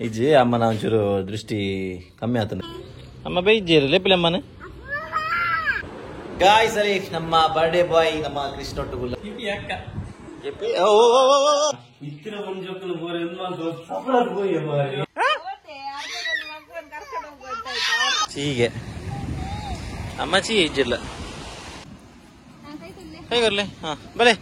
ಇಜ್ಜಿ ಅಮ್ಮನ ಒಂಚೂರು ದೃಷ್ಟಿ ಕಮ್ಮಿ ಆತನ ಅಮ್ಮ ಬೈಜ್ಜೇರು ಲೆಪ್ಪಿಲ್ಲ ಅಮ್ಮನ ಗಾಯ್ಸ್ ಅಲ್ಲಿ ನಮ್ಮ ಬರ್ಡೇ ಬಾಯ್ ನಮ್ಮ ಕೃಷ್ಣೊಟ್ಟುಗುಲ್ಲ ಚೀಗೆ ಅಮ್ಮ ಚೀ ಇಜ್ಜಿಲ್ಲ ಹೇಗಿರ್ಲಿ. ಹಾ ಬಲೆ.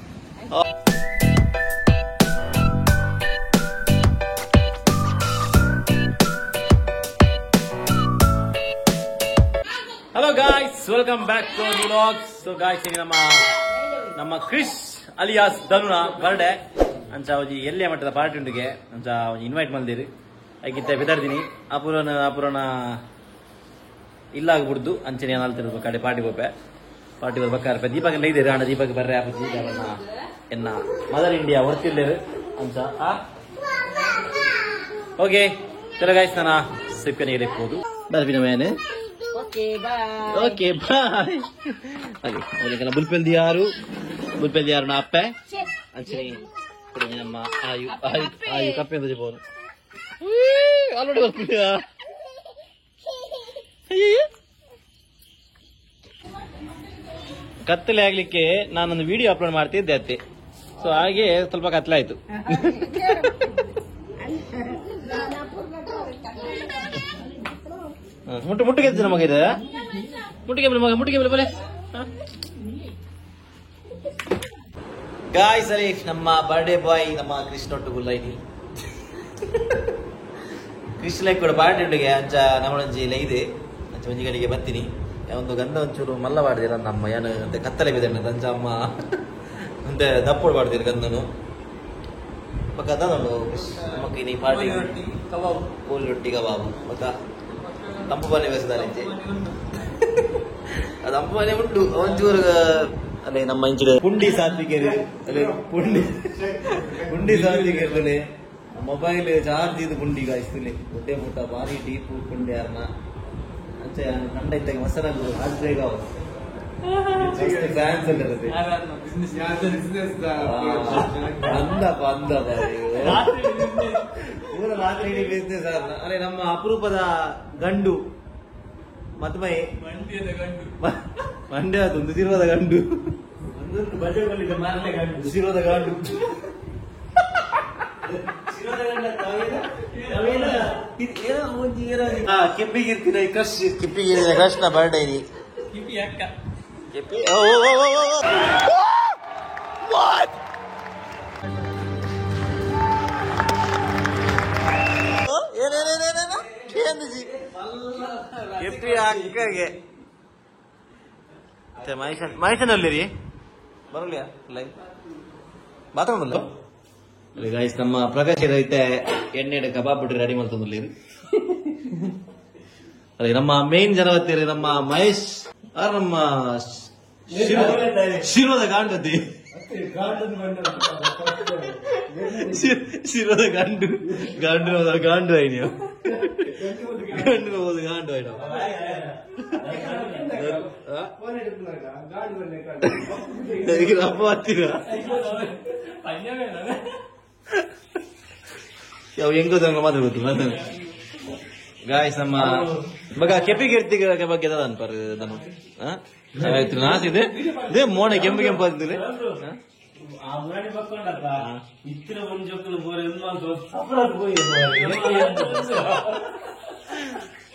Hello guys, welcome back to vlog. So guys, ನಮ್ಮ ನಮ್ಮ ಕ್ರಿಶ್ ಅಲಿಯಾಸ್ ಧನುನ ಬರ್ಡೇ ಅಂಚ ಒಂಜಿ ಎಲ್ಲೇ ಮಟ್ಟದ ಪಾರ್ಟಿ ಉಂಡಿಗೆ ಅಂಚ ಒಂಜಿ ಇನ್ವೈಟ್ ಮಲ್ದಿರಿ ಐಕಿತ್ತ ಬಿದಾಡ್ತೀನಿ ಅಪುರನ ಅಪುರನ ಇಲ್ಲಾಗ ಬಿಡ್ದು ಅಂಚನೆ ಅಲ್ತಿರ್ಬೇಕು ಕಡೆ ಪಾರ್ಟಿ ಹೋಪೆ ಪಾರ್ಟಿ ಬರ್ಬೇಕಾರೆ ದೀಪಕ್ ಲೈದೇರು ಅಣ್ಣ ದೀಪಕ್ ಬರ್ರೆ ಅಪ್ಪಜಿ ಎನ್ನ ಮದರ್ ಇಂಡಿಯಾ ಹೊರ್ತಿಲ್ಲೇರು ಅಂಚ. ಓಕೆ ಚಲೋ ಗಾಯ್ಸ್, ನಾನು ಸಿಕ್ಕನಿಗೆ ಹೋದು ಬರ್ಬಿನ ಮೇನೆ. Okay bye. Okay bye. ಅದೇ ಬುಲ್ಪೆಲ್ ಯಾರು ಬುಲ್ಪೆಲ್ ಯಾರು ನಾ ಅಪ್ಪೆ ಅಂಚನೆ ನಮ್ಮ ಆಯು ಆಯು ಆಯು ಕಪ್ಪೆ ಅಂತ ಬೋನು ಆಲ್ರೆಡಿ ಬರ್ತೀಯ. ಕತ್ತಲೆ ಆಗ್ಲಿಕ್ಕೆ ನಾನೊಂದು ವಿಡಿಯೋ ಅಪ್ಲೋಡ್ ಮಾಡ್ತಿದ್ದೆ ಅತ್ತೆ, ಸೊ ಹಾಗೆ ಸ್ವಲ್ಪ ಕತ್ತಲೆ ಆಯ್ತು. ಮುಟ್ಟು ಮುಟ್ಟು ಗೆದ್ದು ನಮಗೆ ಇದೆ ಮುಟ್ಟಿಗೆ ಮಗ ಮುಟ್ಟಿಗೆ ಬಲೆ. ಗಾಯ್ಸ್ ಅಲ್ಲಿ ನಮ್ಮ ಬರ್ಡೇ ಬಾಯ್ ನಮ್ಮ ಕೃಷ್ಣೊಟ್ಟುಗುಲ್ಲ ಇನಿ ಕೃಷ್ಣ ಕೂಡ ಪಾರ್ಟಿ ಉಂಡಿಗೆ ಅಂಚ ನಮ್ಮೊಂಜಿ ಲೈದೆ ಅಂಚ ಒಂಜಿ ಗಡಿಗೆ ಬರ್ತೀನಿ. ಒಂದು ಗಂಧ ಒಂಚೂರು ಮಲ್ಲ ಮಾಡಿದಿರ ನಮ್ಮ ಏನು ಅಂತ ಕತ್ತಲೆ ಬಿದ್ದ ಅಂಚ ಅಮ್ಮ ಅಂತೆ ದಪ್ಪೋಡು ಮಾಡ್ತೀರ ಗಂಧನು ಪಕ್ಕ ಅದೊಂದು ನಮಕ್ ಇನಿ ಪಾರ್ಟಿ ಕಬಾಬ್ ಕೋಳಿ ರೊಟ್ಟಿ ಕಬಾಬು ಪಕ್ಕ ತಂಪು ಮನೆ ಬೇಸಿದ್ದಾರೆ ಅದು ತಂಪು ಮನೆ ಉಂಟು ಒಂಚೂರು. ಅಲ್ಲೇ ನಮ್ಮ ಇಂಚಿನ ಪುಂಡಿ ಸಾತ್ವಿಕರು ಅಲ್ಲೇ ಪುಂಡಿ ಪುಂಡಿ ಸಾತ್ವಿಕರು ಮೊಬೈಲ್ ಚಾರ್ಜ್ ಇದು ಪುಂಡಿ ಗಾಯಿಸ್ತುಲೆ ಹೊಟ್ಟೆ ಮುಟ್ಟ ಭಾರಿ ಡೀಪ್ ಪುಂಡಿ ಯಾರನ್ನ ಅಂಚೆ ಕಂಡ ಇತ್ತಾಗ ಮಸನ ಹಾರ್ಟ್ ಬ್ರೇಕ್ ಆವ ಫ್ಯಾನ್ಸ್ ಇರುತ್ತೆ. ಅಂದಪ್ಪ ಅಂದಪ್ಪ ಪೂರ ರಾತ್ರಿ ಇಡೀ ಬಿಸ್ನೆಸ್ ಅಲ್ಲೇ ನಮ್ಮ ಅಪರೂಪದ ಗಂಡು ಮತ್ಮೈ ಮಂಡ್ಯ ಅದೊಂದು ಸಿರ್ವದ ಗಂಡು ಸಿರ್ವದ ಗಂಡು ಕೆಪ್ಪಿಗಿರ್ತೀನಿ ಕ್ರಶ್ ಕೆಪ್ಪಿಗಿರ್ತೀನಿ ಕ್ರಶ್ನ ಬರ್ಡೇ ಇಲ್ಲಿ ಕೆಪ್ಪಿ. ಕೆಪ್ಪಿ ಅಕ್ಕಗೆ ಮಹೇಶನಲ್ಲಿ ಬರಲಿಯಾ ಲೈವ್ ಮಾತಾಡಲ್ಲ. ಗಾಯ್ಸ್ ನಮ್ಮ ಪ್ರಕಾಶ್ ಐತೆ ಎಣ್ಣೆ ಕಬಾಬ್ ಬಿಟ್ಟು ರೆಡಿ ಮಾಡ್ತಂದ್ರಲ್ಲಿ. ಅದೇ ನಮ್ಮ ಮೇನ್ ಜನ ಬರ್ತೀರಿ ನಮ್ಮ ಮಹೇಶ್ ಆರ್ ನಮ್ಮ ಶಿರೋದ ಗಾಂಡದಿ ಶಿರೋದ ಗಂಡು ಗಂಡು ಗಾಂಡು ಆಯ್ ನೀವು ಗಂಡು ಹೋದ ಗಾಂಡು ಆಯ್ತು. ಅಪ್ಪ ಹತ್ತಿರ ಯಾವ ಹೆಂಗ ಮಾತ್ರ ಗೊತ್ತು. ಗಾಯ್ಸ್ ನಮ್ಮ ಮಗ ಕೆಪ್ಪಿಗೆ ಬಗ್ಗೆ ಅನ್ಪಾರ ನಾಸಿದೆ ಇದೇ ಮೋನೆ ಕೆಂಪು ಕೆಂಪು ಅಂತಿದೆ.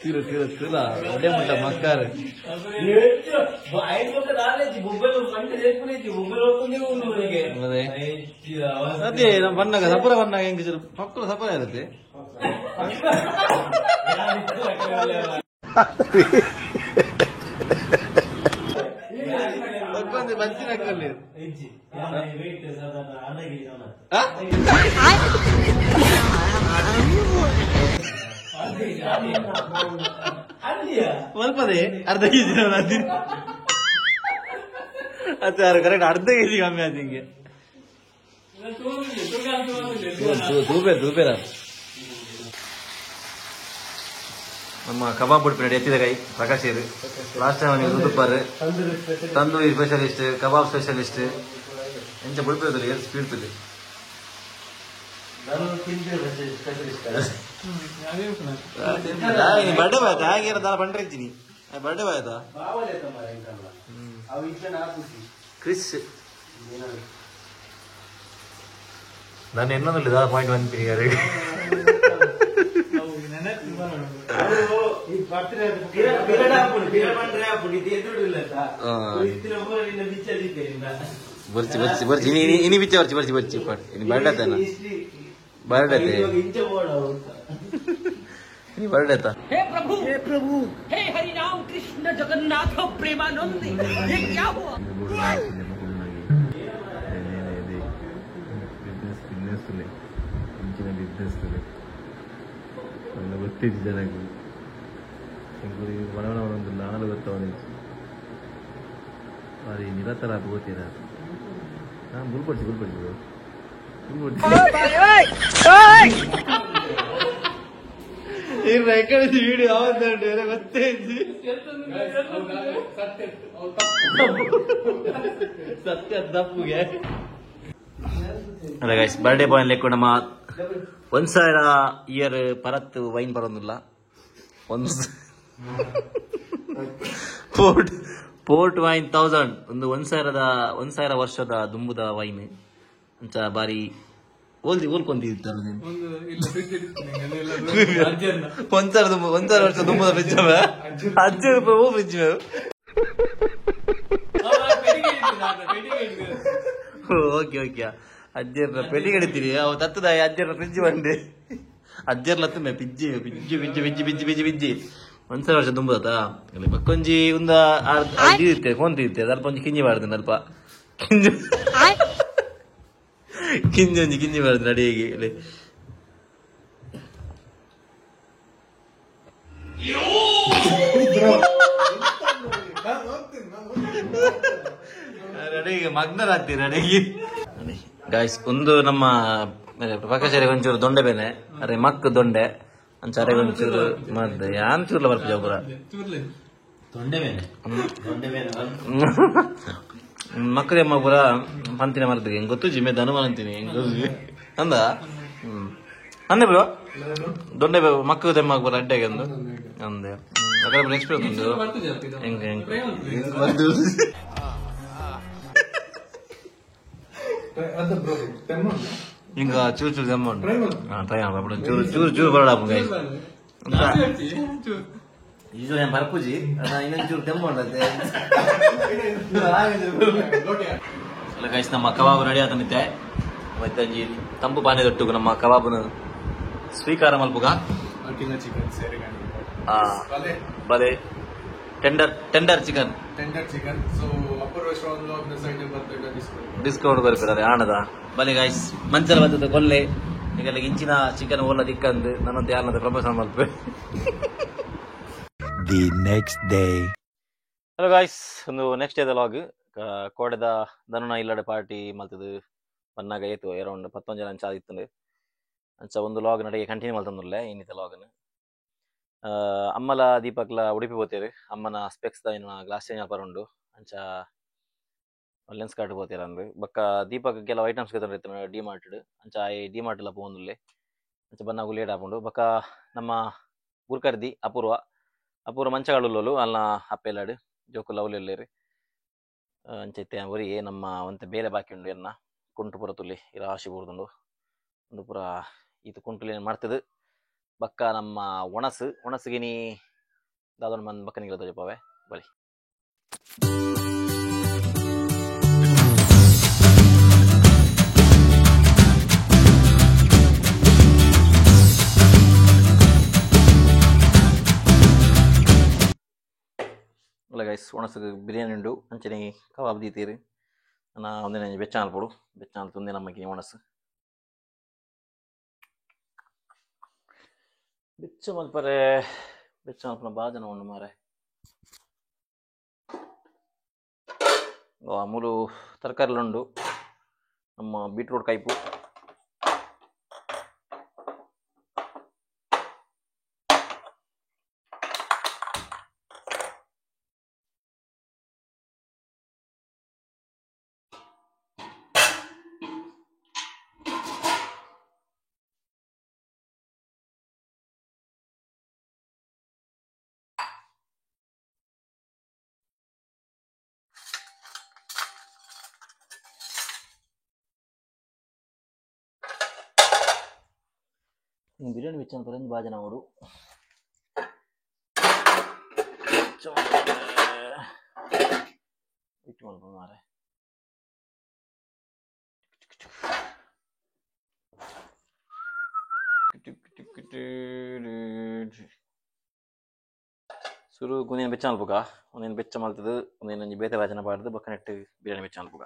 ತೀರ ತೀರ ತೀರ ಒಡೆ ಮುಟ್ಟ ಮಕ್ಕಾರ ಅದೇ ನಮ್ಮ ಬಣ್ಣಗ ಸಪುರ ಬಣ್ಣಗ ಹೆಂಗ ಪಕ್ಕದ ಸಪುರ ಇರುತ್ತೆ. ಮಲ್ಪದೆ ಅರ್ಧ ಕೆಜಿ ಅದು ಕರೆಕ್ಟ್ ಅರ್ಧ ಕೆಜಿ ಕಮ್ಮಿ ಆಯ್ತು ಹಿಂಗೆ. ತೂಪೇರ ನಮ್ಮ ಕಬಾಬ್ ಬಿಡ್ಪಿನ ಎತ್ತಿದ ಕೈ ಪ್ರಕಾಶ್ ಲಾಸ್ಟ್ ಟೈಮ್ ನೀವು ತುಪ್ಪಾರು ತಂದೂರಿ ಸ್ಪೆಷಲಿಸ್ಟ್ ಕಬಾಬ್ ಸ್ಪೆಷಲಿಸ್ಟ್ ಎಂಚ ಬುಡ್ಪಿರದಿಲ್ಲ ಏರ್ ಸ್ಪೀಡ್ ತುಲಿ. ನಾನು ತಿಂದೆ ಸ್ಪೆಷಲಿಸ್ಟ್. ಬರ್ಡೇ ಬಾಯ್ತಾ ಹಾಗೆ ದಾಲ ಪಂಡ್ರೆ ಇದ್ದೀನಿ ಬರ್ಡೇ ಬಾಯ್ತಾ ಕ್ರಿಸ್ ನಾನು ಎನ್ನೊಂದಿಲ್ಲ ಪಾಯಿಂಟ್ ಒನ್ ಪಿ ಬರ್ಚಿ ಬರ್ಚಿ ಬರ್ಚಿ ಇನಿ ಇನಿ ಬಿಚ್ಚೆ ಬರ್ಚಿ ಬರ್ಚಿ ಬರ್ಚಿ ಇನಿ ಬರ್ಡೇ ಬರ್ಡೇ ಇನಿ ಬರ್ಡೇ हे प्रभु, हे प्रभु, हे हरि राम कृष्ण जगन्नाथ प्रेमानंद, ये क्या हुआ? ಬಿಸ್ನೆಸ್ ಬಿಸ್ನೆಸ್ ಇಂಚಿನ ಬಿಸ್ನೆಸ್ ನನ್ನ ಗೊತ್ತಿದ್ದು ಜನಕ್ಕೆ ಬಡವನ ಒಂದು ನಾಲ್ ಗೊತ್ತವನಿತ್ತು ಬಾರಿ ನಿರತರ ಆತು ಗೊತ್ತಿರ ಹಾಂ ಗುಲ್ಪಡಿಸಿ ಗುಲ್ಪಡಿಸಿ ಗುಲ್ಪಡಿಸಿ ಎಕ್ಕಡೆ ವಿಡಿಯೋ ಆವಂದಂಟು ಗೊತ್ತೇ ಇದ್ದಿ ಸತ್ಯ ತಪ್ಪುಗೆ. ಅಲ್ಲ ಗೈಸ್, ಬರ್ಡೇ ಬಾಯ್ ಲೆಕ್ಕ ನಮ್ಮ 1000 ಇಯರ್ ಪರತ್ ವೈನ್ ಬರೋದಿಲ್ಲ. ಒಂದು ಪೋರ್ಟ್ ಪೋರ್ಟ್ ವೈನ್ 1000 ಒಂದು 1000 ವರ್ಷದ ದುಂಬುದ ವೈನ್ ಅಂಚ ಬಾರಿ ಓಲ್ದಿ ಓಲ್ಕೊಂದಿರ್ತಾರೆ. 1000 ದುಂಬು 1000 ವರ್ಷ ದುಂಬುದ ಫ್ರಿಜ್ ಅಜ್ಜ ರೂಪಾಯಿ ಓ ಫ್ರಿಜ್. ಓಕೆ ಓಕೆ, ಅಜ್ಜರ್ನ ಪೆಟ್ಟಿಗೆ ಹಿಡಿತೀರಿ ಅವು ತತ್ತದ ಅಜ್ಜರ್ನ ಫ್ರಿಜ್ ಬಂಡೆ ಅಜ್ಜರ್ಲ ತುಮ್ಮೆ ಪಿಜ್ಜಿ ಪಿಜ್ಜಿ ಪಿಜ್ಜಿ ಪಿಜ್ಜಿ ಪಿಜ್ಜಿ ಪಿಜ್ಜಿ ಪಿಜ್ಜಿ 1000 ವರ್ಷ ದುಂಬುದತ್ತ ಅಲ್ಲಿ ಪಕ್ಕೊಂಜಿ ಒಂದು ಇರುತ್ತೆ ಕೊಂತಿರುತ್ತೆ ಅಲ್ಪ ಒಂಜಿ ಕಿಂಜಿ ಮಾಡ್ತೀನಿ ಅಲ್ಪ ಕಿಂಜಿ ಕಿಂಜಿ ಒಂಜಿ ಕಿಂಜಿ ಮಾಡ್ತೀನಿ ಅಡಿಗೆ ಇಲ್ಲಿ. ಅಡಿಗೆ ಮಗ್ನರಾಗ್ತೀರಿ ಅಡಿಗೆ. ಗಾಯ್ಸ್, ಒಂದು ನಮ್ಮ ಪಕ್ಕಚಾರಿ ಒಂಚೂರು ದೊಂಡೆ ಬೇನೆ ಅರೆ ಮಕ್ ದೊಂಡೆ ಅಂಚಾರೆ ಒಂಚೂರು ಮದ್ದು ಯಾನ್ ಚೂರ್ಲ ಬರ್ಪುಜ ಪೂರ ದೊಂಡೆ ಬೇನೆ ದೊಂಡೆ ಬೇನೆ ಮಕ್ಕಳ ಪೂರ ಪಂತಿನ ಮರ್ದಿಗೆ ಹೆಂಗ್ ಗೊತ್ತು ಜಿಮ್ಮೆ ಧನುಮಾನ ಅಂತೀನಿ ಹೆಂಗ್ ಗೊತ್ತು ಅಂದ ಅಂದೆ ಬ್ರೋ ದೊಂಡೆ ಮಕ್ಕ ದೆಮ್ಮ ಪೂರ ಅಡ್ಡೆಗೆ ಅಂದು ಅಂದೆ ಎಕ್ಸ್ಪೀರಿಯನ್ಸ್ ಉಂಟು ಹೆಂಗ್ ಹೆಂಗ್ ಬಂದು ಹಿಂಗ ಚೂರು ಚೂರು ದೆಮ್ಮ ಉಂಟು. ಟ್ರೈ ಮಾಡು ಚೂರು ಚೂರು ಚೂರು ಬರೋಣ ಗೈಸ್. ಇದು ನಾನು ಬರ್ಪುಜಿ ಇನ್ನೊಂದು ಚೂರು ದೆಮ್ಮ ಉಂಟಂತೆ. ಅಲ್ಲ ಗೈಸ್, ನಮ್ಮ ಕಬಾಬ್ ರೆಡಿ ಆತನಿತ್ತೆ. ಮತ್ತೆ ಒಂಜಿ ತಂಪು ಪಾನಿ ದೊಟ್ಟುಗು ನಮ್ಮ ಕಬಾಬ್ನ ಸ್ವೀಕಾರ ಮಲ್ಪುಗ. ಬಲೆ tender tender chicken tender chicken. So upper restaurant side discount ಬರ್ಪಿದ್ದಾರೆ ಆಣದ. ಬಲೆ ಗೈಸ್, ಮಂಚಲ ಬತ್ತದ ಕೊಲ್ಲೆ ಈಗೆಲ್ಲ ಇಂಚಿನ ಚಿಕನ್ ಓಲ ದಿಕ್ಕಂದು ನನ್ನಂತ ಯಾರನ್ನದ ಪ್ರಮೋಷನ್ ಮಲ್ಪೆ. The next day. Hello guys, ಒಂದು ನೆಕ್ಸ್ಟ್ ಡೇದ ಲಾಗ್. ಕೋಡೆದ ದನುನ ಇಲ್ಲಡೆ ಪಾರ್ಟಿ ಮಲ್ತದು ಬನ್ನಾಗ ಏತು ಅರೌಂಡ್ 11 ಜನ ಅಂಚ ಆದಿತ್ತುಂಡು. ಅಂಚ ಒಂದು ಲಾಗ್ ನಡೆಗೆ ಕಂಟಿನ್ಯೂ ಮಲ್ತಂದುಲ್ಲೆ ಇನ್ನಿತ ಲಾಗ್ನು. ಅಮ್ಮಲ ದೀಪಕ್ಲ ಉಡುಪಿ ಪೋತೇರು. ಅಮ್ಮನ ಸ್ಪೆಕ್ಸ್ the ಇನ್ನ ಗ್ಲಾಸ್ ಚೇಂಜ್ ಉಂಡು ಅಂಚ ಲೆನ್ಸ್ ಕಾರ್ಡ್ ಪೋತೇರು ಅಂದು. ಬೊಕ್ಕ ದೀಪಕ್ ಕೆಲವು ಐಟಮ್ಸ್ ಗೆತೊಂಡಿತ್ತು ಡಿ ಮಾರ್ಟ್ ಅಂಚ ಈ ಡಿ ಮಾರ್ಟ್ ಲ ಪೋವೊಂದುಲ್ಲೆ ಅಂಚ ಬನ್ನಾಗು ಲೇಟ್ ಆಪುಂಡು. ಬೊಕ್ಕ ನಮ್ಮ ಗುರ್ಕರ್ದಿ ಅಪೂರ್ವ ಅಪೂರ್ವ ಮಂಚಗಾಳುಲ್ಲೋಲು ಅಲ್ನ ಅಪ್ಪೆಲ್ಲಾಡು ಜೋಕುಲ ಅವ್ಲೆಲ್ಲೇರು ಅಂಚ ಇತ್ತೆ ಒರಿ ನಮ್ಮ ಒಂತೆ ಬೇಲೆ ಬಾಕಿ ಉಂಡು ಎನ್ನ ಕುಂಟು ಪೂರ ತುಲ್ಲಿ ರಾಶಿ ಬೂರ್ದುಂಡು ಉಂದು ಪೂರ ಈತ ಕುಂಟುಲೇನು ಮಾಡ್ತದೆ. ಬಕ್ಕ ನಮ್ಮ ಒಣಸು ಒಣಸುಗಿನಿ ದಾದೊಂದು ಮನ್ ಬಕ್ಕನಿಗೆ ತೋಜಪಾವೆ ಬಲಿ. ಅಲ್ಲ ಗೈಸ್, ಒಣಸುಗೆ ಬಿರಿಯಾನಿ ಉಂಡು ಅಂಚನೆ ಕಬಾಬ್ ದೀತೀರಿ. ನಾ ಒಂದಿನ ಬೆಚ್ಚಾಲ್ ಪೋಡು ಬೆಚ್ಚಾಲ್ ತುಂದೆ ನಮ್ಮకి ಒಣಸು ಬೆಚ್ಚ ಮಲ್ಪರೆ ಬೆಚ್ಚ ಮಲ್ಪನ ಬಾ ಜನ ಉಂಡು ಮಾರೆ. ಮೂರು ತರಕಾರಿಲುಂಡು ನಮ್ಮ ಬೀಟ್ರೂಟ್ ಕೈಪು ಬಿರಿಯಾನಿ ಬೆಚ್ಚ ಅಂತ ಬಾಜನ ಅವರು ಇಟ್ಟು ಮಲ್ಪ ಮಾರೆ ಸುರು ಒಂದೇನು ಬೆಚ್ಚ ಮಲ್ಪುಗ ಒಂದೇನು ಬೆಚ್ಚ ಮಲ್ತದು ಒಂದೇನು ಒಂಜಿ ಬೇತೆ ಬಾಜನ ಪಾಡ್ದು ಬೊಕ್ಕ ನೆಟ್ಟು ಬಿರಿಯಾನಿ ಬೆಚ್ಚ ಮಲ್ಪುಗ.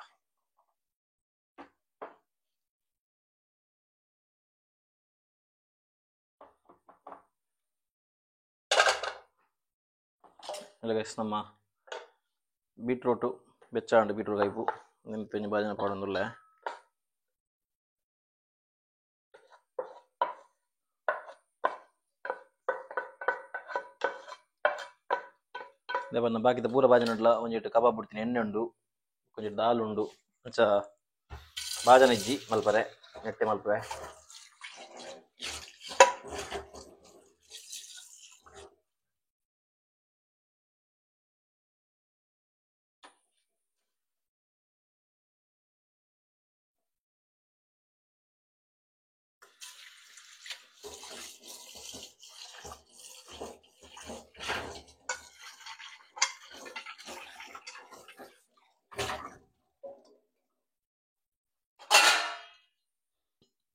ಎಲ್ಲ ಗೈಸ್ ನಮ್ಮ ಬೀಟ್ರೂಟು ಬೆಚ್ಚ ಉಂಡು ಬೀಟ್ರೂಟ್ ಕೈಪು ಒಂಜಿ ಬಾಜನ ಪಾಡೊಂದುಲ್ಲೆ. ಬನ್ನ ಬಾಕಿದ ಪೂರ ಬಾಜನ ಉಂಡ್ಲ ಒಂಜಿಟ್ಟು ಕಬಾಬ್ ಬಿಡ್ತೀನಿ ಎಣ್ಣೆ ಉಂಡು ಒಂಜಿ ದಾಲ್ ಉಂಡು ಅಂಚ ಬಾಜನ ಇಜ್ಜಿ ಮಲ್ಪರೆ ನೆಟ್ಟೆ ಮಲ್ಪೆ.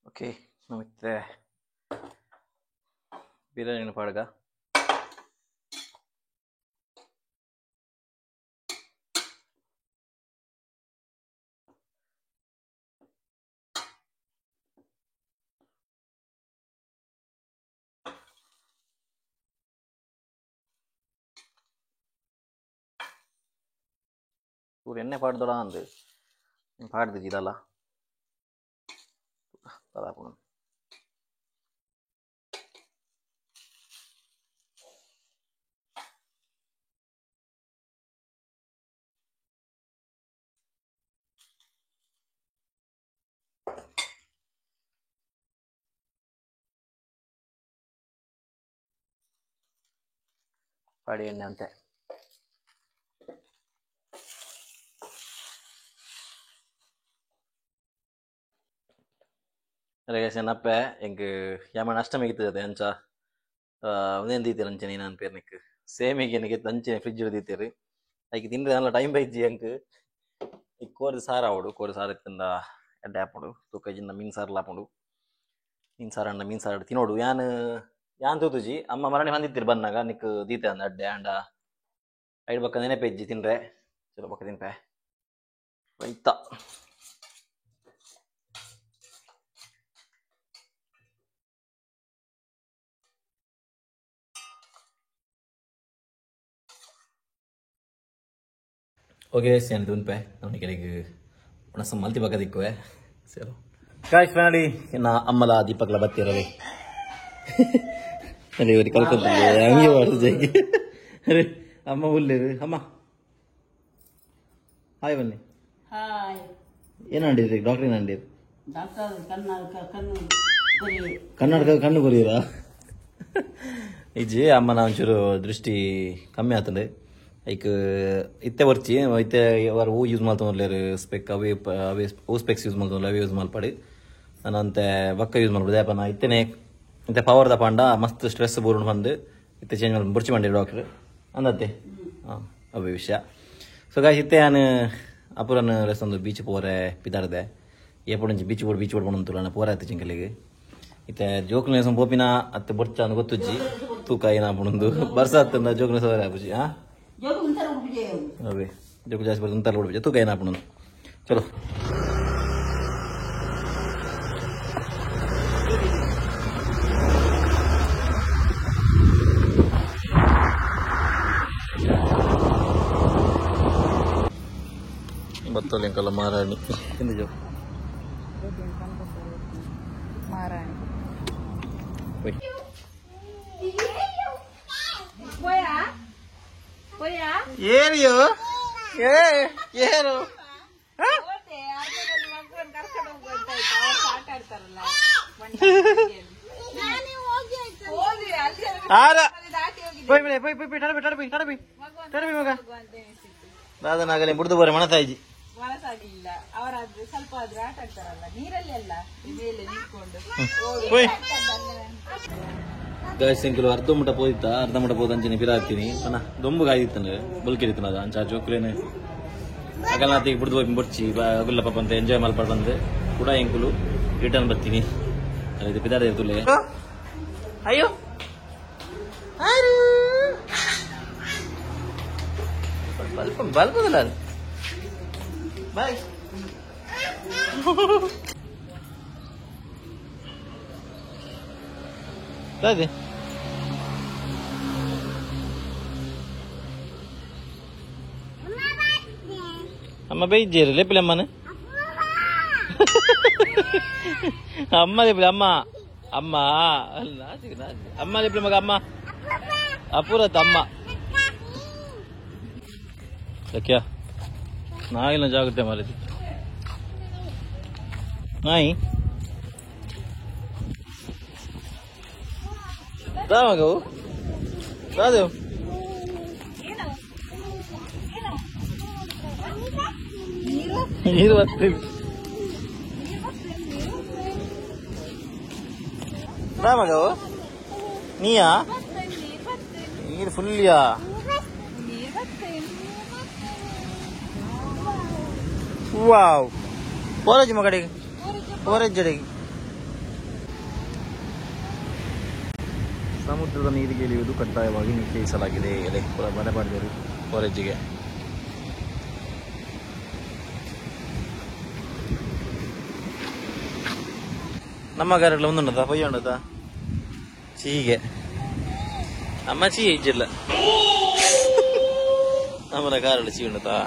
ಓಕೆ ನಮಿತ್ತೆ ಬಿರಿಯಾನಿ ಪಾಡ್ಗ. ಚೂರು ಎಣ್ಣೆ ಪಾಡ್ದೊಡ ಅಂದು ಪಾಡ್ದಿಜ್ಜಿ ಇದಲ್ಲ ದಾದಾಪುಂಡು. ಪಾಡಿ ಎಣ್ಣೆ ಅಂತೆ. ಅಪ್ಪೆ ಎಂಕ್ ಯಾಮಣ ಅಷ್ಟಮಿಗೆ ಇತ್ತದ ಅಂಚ ಒಂದೇನು ದೀತೀರ ಅಂಚನೆ ನಾನು ಪೇರ್ನಿಕ್ ಸೇಮಿಗೆ ನನಗೆ ಅಂಚನೆ ಫ್ರಿಜ್ ದೀತೀರಿ ಐಕ್ ತಿಂದ್ರೆ ಅಲ್ಲ ಟೈಮ್ ಬೈಜಿ ಎಂಕ್ ಈ ಕೋರಿ ಸಾರು ಆವಡು ಕೋರಿ ಸಾರು ಇತ್ತಿಂದ ಎಡ್ಡೆ ಆಪುಂಡು ತೂಕ ಜಿಂದ ಮೀನು ಸಾರು ಆಪುಂಡು ಮೀನು ಸಾರು ಅಣ್ಣ ಮೀನು ಸಾರು ತಿನ್ನೋಡು ಯಾನ್ ಯಾನ್ ತೂತುಜಿ ಅಮ್ಮ ಮರಣೆ ಬಂದಿತ್ತೀರಿ ಬಂದಾಗ ನಿಕ್ ದೀತೆ ಅಂದ ಅಡ್ಡೆ ಅಂಡ ಐಡ್ ಬಕ್ಕ ನೆನಪೆಜ್ಜಿ ತಿನ್ರೆ ಚಲೋ ಬಕ್ಕ ತಿನ್ಪೆ ರೈತ. ಓಕೆ ನಾನು ತುನ್ಪೆ ನಮಗೆ ಕೆಳಗೆ ಒಣಸ ಮಲ್ತಿ ಪಕ್ಕ ದಿಕ್ಕುವೆ ಸರಿ ಗಾಯ್ಸ್ ಫೈನಲಿ ನಾ ಅಮ್ಮಲ ದೀಪಕ್ಲ ಬತ್ತಿರವೆ ಅಲ್ಲಿ ಇವರು ಕಲ್ಕೊಂತ ಹಂಗೆ ಮಾಡ್ದು ಜಗ್ಗಿ. ಅರೆ ಅಮ್ಮ ಉಲ್ಲೇರು ಅಮ್ಮ ಹಾಯ್ ಬನ್ನಿ. ಹಾಯ್. ಏನು ಅಂಡಿರಿ ಡಾಕ್ಟರ್ ಏನು ಅಂಡಿರಿ? ಡಾಕ್ಟರ್ ಕನ್ನಡಕ ಕಣ್ಣು ಕೊರಿಯರಾ ಇಜ್ಜಿ ಅಮ್ಮನ ಒಂಚೂರು ದೃಷ್ಟಿ ಕಮ್ಮಿ ಆಗ್ತದೆ ಐಕ್ ಇತ್ತೆ ವರ್ಚಿ ಇತ್ತೆ ಅವರು ಹೂ ಯೂಸ್ ಮಾಡ್ತೊಂಡ್ಲೇರು ಸ್ಪೆಕ್ ಅವೇ ಅವೇ ಹೂ ಸ್ಪೆಕ್ಸ್ ಯೂಸ್ ಮಾಡ್ತೊಂಡ್ಲೆ ಅವೇ ಯೂಸ್ ಮಲ್ಪಡಿ ನಾನು ಅಂತೆ ಬಕ್ಕ ಯೂಸ್ ಮಾಡ್ಬೋದು ಯಾಪ ನಾ ಇತ್ತೇನೆ ಇತ್ತೆ ಪವರ್ the Panda ಮಸ್ತ್ ಸ್ಟ್ರೆಸ್ ಬೋರ್ಡ್ ಬಂದು ಇತ್ತೆ ಚೇಂಜ್ ಮಾಡಿ ಬುರ್ಚಿ ಮಾಡಿ ಡಾಕ್ಟ್ರ್ ಅಂದತ್ತೆ ಹಾಂ ಅವೇ ವಿಷಯ. ಸೊ ಗಾಯ್ಸ್ ಇತ್ತೆ ನಾನು ಅಪುರನ್ ರೆಸ್ತೊಂದು ಬೀಚ್ ಪೋರೆ ಪಿದಾರ್ದೆ ಏಪೊಡಂಚಿ ಬೀಚ್ ಬೋರ್ಡ್ ಬೀಚ್ ಬೋರ್ಡ್ ಪೋಣಂತುಲ್ಲ ನಾನು ಪೋರೆ ಆಯ್ತು ಚಿಂಕಲಿಗೆ ಇತ್ತೆ ಜೋಕ್ಲೇಸ ಪೋಪಿನ ಅತ್ತೆ ಬೊರ್ಚ ಅಂದ್ ಗೊತ್ತುಜ್ಜಿ ತೂಕ ಏನಾಪುಣಂದು ಬರ್ಸ ಅತ್ತಂದ ಜೋಕ್ಲೇಸ ಆಪುಜಿ ಹಾಂ ಅವೇ ಜೋಕು ಜಾಸ್ತಿ ಬರ್ತದೆ ಅಂತಾರ ಉಡುಪಿ ತೂಕ ಏನಾಪುಣಂದು ಚಲೋ. ಬತ್ತೋಲಿಂಕಲ್ಲ ಮಾರಾಣಿ ಎಂದು ಜೋ ಮಾರಾಣಿ ಏರಿಯೋ ಏ ಏನು ದಾದನಾಗಲಿ ಬುಡ್ದು ಬರ ಮನಸಾಯಿಜಿ ಪರವಾಗಿಲ್ಲ, ಅವರಾದ್ರೆ ಸ್ವಲ್ಪ ಆದ್ರೂ ಆಟ ಆಡ್ತಾರಲ್ಲ ನೀರಲ್ಲಿ, ಅಲ್ಲ ಮೇಲೆ ನಿಂತ್ಕೊಂಡು. ಗಾಯ್ಸ್ ಎಂಕುಲು ಅರ್ಧ ಮುಟ ಪೋದಿತ್ತ, ಅರ್ಧ ಮುಟ ಪೋದ ಅಂಚನೆ ಪಿರ ಹಾಕ್ತೀನಿ ಪನ ದೊಂಬು ಕಾಯ್ದಿತ್ತಾನೆ ಬೊಲ್ಕಿರಿತ್ತನ ಅದು ಅಂಚ ಜೋಕುಲೇನೆ ಅಗಲ್ನಾತಿಗೆ ಬಿಡ್ದು ಹೋಗಿ ಬೊಡ್ಚಿ ಅಗುಲ್ಲ ಪಾಪ ಅಂತ ಎಂಜಾಯ್ ಮಲ್ಪಾಡ್ ಬಂದೆ ಕೂಡ ಎಂಕುಲು ರಿಟರ್ನ್ ಬರ್ತೀನಿ. ಅಲ್ಲಿ ಪಿದಾರ ಇರ್ತುಲೆ. ಅಯ್ಯೋ ಬಲ್ಪ ಬಲ್ಪದಲ್ಲ ಬಾಯ್. ಅದೇ ಅಮ್ಮ ಬೈಜೇರು ಲೇಪಿಲೆ ಅಮ್ಮನ ಅಮ್ಮ ಲೇಪಿಲೆ ಅಮ್ಮ ಅಮ್ಮ ನಾಚಿಕೆ ನಾಚಿಕೆ ಅಮ್ಮ ಲೇಪಿಲೆ ಮಗ ಅಮ್ಮ ಅಪೂರತ್ತ ಅಮ್ಮ ಸಖ್ಯ ನಾಯಿನ ಜಾಗ್ರತೆ ಮಾರಿದ್ದು ನಾಯಿ దా మగవు రాదు. నీరు వస్తుంది రా మగవు నీయా నీరు ఫుల్యా వావ్ పోరజ్ మగడికి పోరజ్ అడిగి. ಸಮುದ್ರದ ನೀರಿಗೆ ಇಳಿಯುವುದು ಕಡ್ಡಾಯವಾಗಿ ನಿಷೇಧಿಸಲಾಗಿದೆ. ಎಲೆ ಮನೆ ಮಾಡಿದರು ಫಾರೇಜಿಗೆ. ನಮ್ಮ ಗಾರೆಲ್ಲ ಒಂದುಂಡದ ಪೊಯ್ಯ ಉಂಡದ ಚೀಗೆ ಅಮ್ಮ ಚೀ ಇಜ್ಜಿಲ್ಲ ನಮ್ಮನ ಕಾರಲ್ಲಿ ಚೀ ಉಂಡತಾ.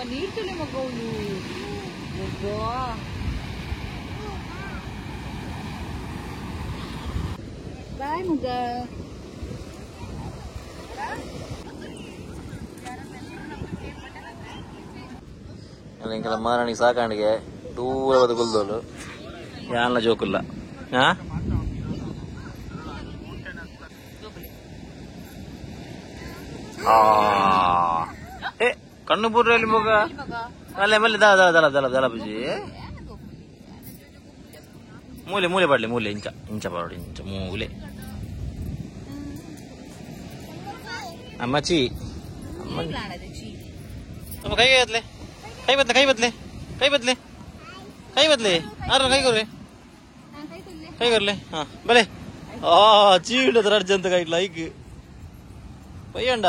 ನೀರು ತುಳಿ ಮಗೌನು ಬಾಯ್ ಮುಗ. ಎಂಕೆಲ್ಲ ಮಾರಾಣಿ ಸಾಕಾಣಿಗೆ ದೂರವಾದ ಗುಲ್ದೋಲು ಯಾನ್ಲ ಜೋಕುಲ್ಲ. ಏ ಕಣ್ಣು ಬುರ್ರಲ್ಲಿ ಮಗ ಅಲ್ಲೇ ಮಲ್ಲಿ ದಳ ದಳ ದಳ ದಳ ದಳ ಬುಜಿ ಮೂಲೆ ಮೂಲೆ ಪಾಡ್ಲಿ ಮೂಲೆ ಇಂಚ ಇಂಚ ಪಾಡು ಇಂಚ ಮೂಲೆ ಅಮ್ಮಚಿ ಅಮ್ಮ ಅಮ್ಮ ಕೈಗೆ ಬದ್ಲೆ ಕೈ ಬದ್ಲೆ ಕೈ ಬದ್ಲೆ ಕೈ ಬದ್ಲೆ ಕೈ ಬದ್ಲೆ ಆರ ಕೈ ಕೊರ್ರೆ ಕೈ ಕೊರ್ಲೆ. ಹಾ ಬಲೆ ಆ ಚೀಡದ ಅರ್ಜಂತ ಕೈ ಲೈಕ್ ಪಯ್ಯಂಡ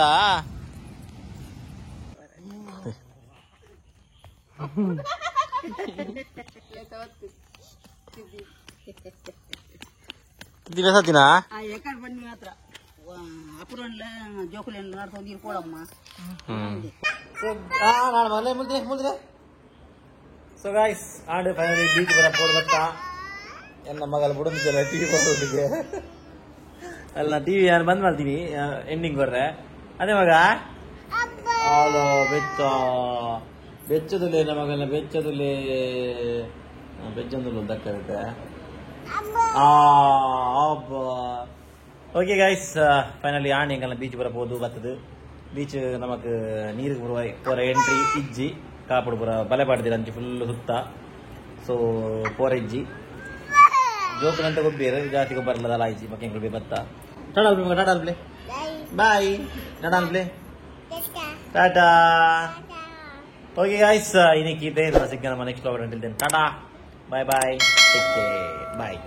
ದಿವಸ ದಿನ ಎಕಡೆ ಬನ್ನಿ ಮಾತ್ರ ಅಪುರಲ್ಲ ಜೋಕುಲೆಲ್ಲ ನಡ್ಕೊಂಡು ನೀರು ಕೊಡಮ್ಮ. ಸೊ ಗಾಯ್ಸ್ ಆಂಡ್ ಫೈನಲಿ ಬೀಚ್ ಬರ ಬತ್ತ ಎನ್ನ ಮಗಲ ಬುಡಂದಿದ್ದಲ್ಲ ಟಿವಿ ಕೊಡೋದಿಗೆ ಅಲ್ಲ ಟಿವಿ ನಾನು ಬಂದ್ ಮಾಡ್ತೀನಿ ಎಂಡಿಂಗ್ ಬರ್ರೆ. ಅದೇ ಮಗ ಹಲೋ ಬೆಚ್ಚ ಬೆಚ್ಚದುಲೆ ನಮ್ಮ ಮಗನ ಬೆಚ್ಚದುಲೆ ಬೆಚ್ಚಂದುಲು ದಕ್ಕರುತ್ತೆ. ಓಕೆ ಗಾಯ್ಸ್ ಫೈನಲಿ ಆಂಡ್ ಎಂಗಲ್ನ ಬೀಚ್ ಬರಬಹುದು ಬರ್ತದೆ. ಬೀಚ್ ನಮಕ್ ನೀರಿಗೆ ಬರುವ ಪೂರ ಎಂಟ್ರಿ ಇಜ್ಜಿ ಕಾಪುಡು ಪೂರ ಬಲೆ ಪಾಡ್ದಿರ ಅಂಚಿ ಫುಲ್ ಸುತ್ತ. ಸೊ ಪೋರ ಇಜ್ಜಿ ಜೋಕುಲಂತ ಗೊಬ್ಬಿಯರು ಜಾಸ್ತಿ ಗೊಬ್ಬರಲ್ಲ ಆಯ್ಚಿ ಮಕ್ಕ ಬಿ ಬತ್ತ. ಟಾಟಾ ಮಗ ಟಾಟಾ ಅಲ್ಪ್ಲೆ ಬಾಯ್ ಟಾಟಾ ಅಲ್ಪ್ಲೆ ಟಾಟಾ. ಓಕೆ ಗಾಯ್ಸ್ ಇನ್ನಕ್ಕೆ ಇದೆ ಸಿಕ್ಕ ನಮ್ಮ next vlog. Tata bye bye, take care, bye.